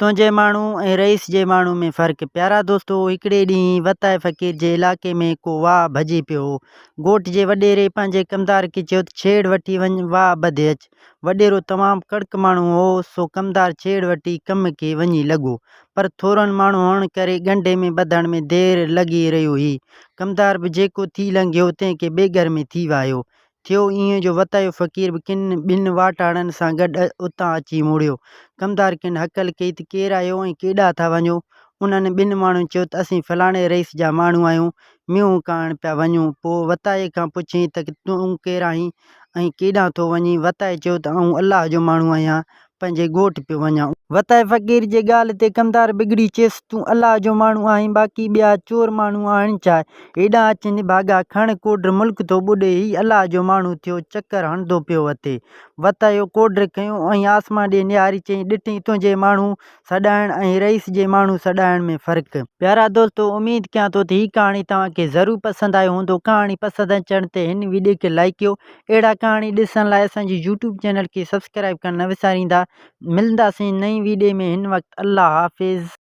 تنهنجي ماڻهو ۽ رئيس جي ماڻهو ۾ فرق. پيارا دوستو! هڪڙي ڏينهن وتائي فقير جي علائقي ۾ ڪو واهه ڀڄي پيو هو. ڳوٺ جي وڏيري پنهنجي ڪمدار کي چيو ته ڇيڙ وٺي وڃ واهه ٻڌي اچ. وڏيرو تمام ڪڙڪ ماڻهو هو، سو ڪمدار ڇيڙ وٺي ڪم کي وڃي لڳو. پر ٿورن ماڻهو هئڻ ڪري ڳنڍي ۾ ٻڌڻ ۾ دير لڳي رهي هئي. ڪمدار به جيڪو ٿي لنگهيو، تنهن کي ٻيگهر ۾ ٿي واهيو. ٿيو ائين جو وتايو فقير به ڪن ٻن واٽهڙن سان گڏ اتان اچي مڙيو. ڪمدار کين هڪل ڪئي ته ڪير آهيو ۽ ڪيڏانهن ٿا وڃو؟ انهن ٻن ماڻهن چيو ته اسين فلاڻي رئيس جا ماڻهو آهيون، مينهن ڪاهڻ پيا وڃون. پوء وتايي کان پڇيائين ته تون ڪير آهين ۽ ڪيڏانهن ٿو وڃين؟ وتايي چيو ته آئون الله جو ماڻهو آهيان، پنهنجي ڳوٺ پيو وڃان. وتائي فقير جي ڳالهه تي ڪمدار بگڙي چيس، تون الله جو ماڻهو آهين، باقي ٻيا چور ماڻهو آهن ڇا؟ هيڏانهن اچ نڀاڳا، کڻ ڪوڏر ملڪ ٿو ٻڏي، هي الله جو ماڻهو ٿيو چڪر هڻندو پيو وتي. وتايو ڪوڏر کنيو ۽ آسمان ڏي نهاري چيائين، ڏٺئي تنهنجي ماڻهو سڏائڻ ۽ رئيس جي ماڻهو سڏائڻ ۾ فرق. پيارا دوستو اميد ڪيان ٿو ته هي ڪهاڻي توهان کي ضرور پسند آيو هوندو ڪهاڻي پسند اچڻ تي هن وڊيو کي لائيڪ ڪيو اهڙا ڪهاڻي ڏسڻ لاء اسان جي يوٽيوب چينل کي سبسڪرائيب ڪرڻ نه وساريندا ملنداسين نئين وڊيو ۾ هن وقت الله حافظ.